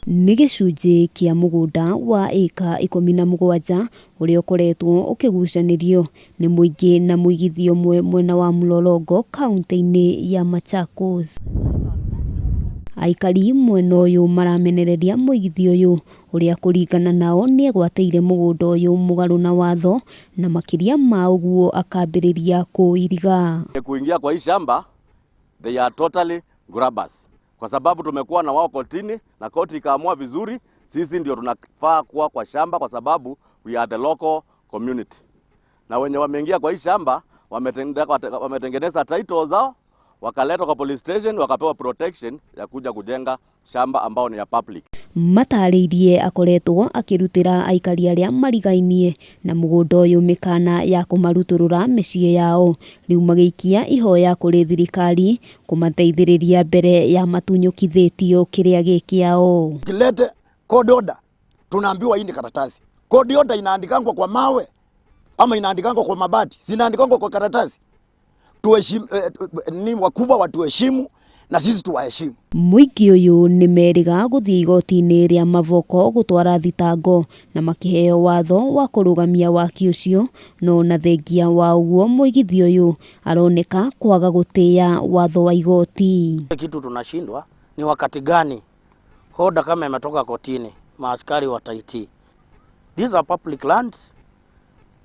Nĩ gĩcunjĩ kĩa mũgũnda wa ĩka 17 ũrĩa ũkoretwo ũkĩgucanĩrio nĩ mũingĩ na mũigithia ũmwe mwena wa Mlolongo kaũntĩ-inĩ ya Machakos. Aikari mwena ũyũ maramenereria mũigithia ũyũ ũrĩa kũringana nao nĩegwatĩire mũgũnda ũyũ mũgarũ na watho na makĩria ma ũguo akambĩrĩria kũũiriga. Kuingia kwa hii shamba, they are totally grabbers, kwa sababu tumekuwa na wao kotini na koti ikaamua vizuri, sisi ndio tunafaa kuwa kwa shamba kwa sababu we are the local community. Na wenye wameingia kwa hii shamba wametengeneza title zao, wakaletwa kwa police station, wakapewa protection ya kuja kujenga shamba ambao ni ya public. Matarĩirie akoretwo akĩrutĩra aikari arĩa marigainie na mũgũnda ũyũ mĩkana ya kũmarutũrũra mĩciĩ yao, rĩu magĩikia ihoya kũrĩ thirikari kũmateithĩrĩria mbere ya matunyũkithĩtio kĩrĩa gĩ kĩao. Kilete court order, tunaambiwa hii ni karatasi. Court order inaandikangwa kwa mawe ama inaandikangwa kwa mabati? Zinaandikangwa kwa karatasi. Tuheshimu, ni wakubwa watuheshimu na sisi tuwaheshimu. Mũingĩ ũyũ nĩ merĩga gũthiĩ igoti-inĩ rĩa Mavoko gũtwara thitango na makĩheo watho wa kũrũgamia waki ũcio, no ona thengia wa ũguo mũigithia ũyũ aroneka kwaga gũtĩĩa watho wa igoti. Kitu tunashindwa ni wakati gani order kama imetoka kotini, maaskari wataitii. These are public lands,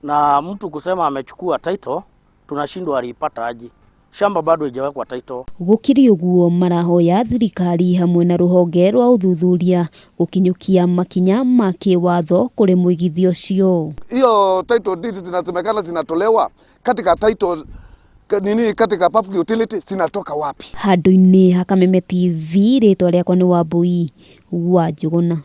na mtu kusema amechukua title, tunashindwa aliipata aje? Shamba bado haijawekwa title. Gũkĩrĩ ũguo, marahoya thirikari hamwe na rũhonge rwa ũthuthuria gũkinyũkia makinya ma kĩwatho kũrĩ mũigithia ũcio. Hiyo title deeds zinasemekana zinatolewa katika title nini, katika public utility, zinatoka wapi? Handũ-inĩ ha Kameme TV, rĩtwa rĩakwa nĩ Wambui wa Njũgũna.